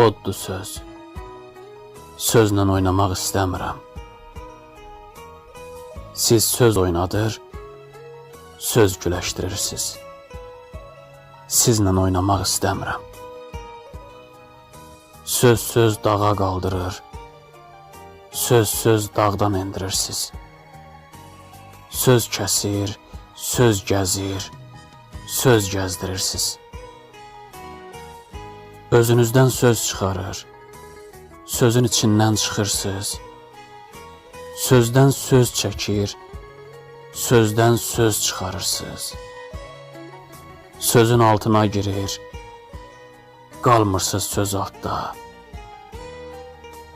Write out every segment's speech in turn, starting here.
Oddur söz. Sözlə oynamaq istəmirəm. Siz söz oynadır, söz güləşdirirsiniz. Sizlə oynamaq istəmirəm. Söz söz dağa qaldırır, söz söz dağdan endirirsiz. Söz kəsir, söz gəzir, söz gəzdirirsiz. Özünüzdən söz çıxarır, sözün içindən çıxırsınız. Sözdən söz çəkir, sözdən söz çıxarırsınız. Sözün altına girir, qalmırsınız söz altda.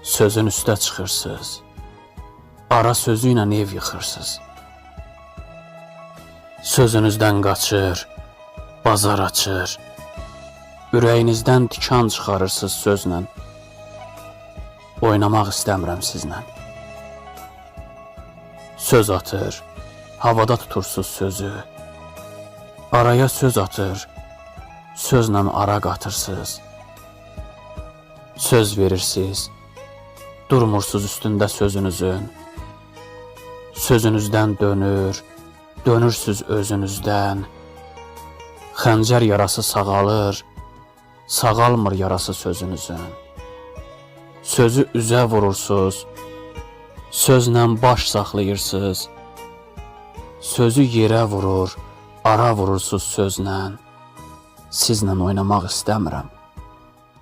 Sözün üstə çıxırsınız. Ara sözü ilə ev yıxırsınız. Sözünüzdən qaçır, bazar açır. Ürəyinizdən tikan çıxarırsınız sözlə. Oynamaq istəmirəm sizlə. Söz atır, havada tutursuz sözü. Araya söz atır, sözlə ara qatırsınız. Söz verirsiniz, durmursuz üstündə sözünüzün. Sözünüzdən dönür, dönürsüz özünüzdən. Xəncər yarası sağalır, sağalmır yarası sözünüzün. Sözü üzə vurursuz, sözlə baş saxlayırsınız. Sözü yerə vurur, ara vurursuz sözlə. Sizlə oynamaq istəmirəm.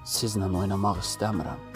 Sizlə oynamaq istəmirəm.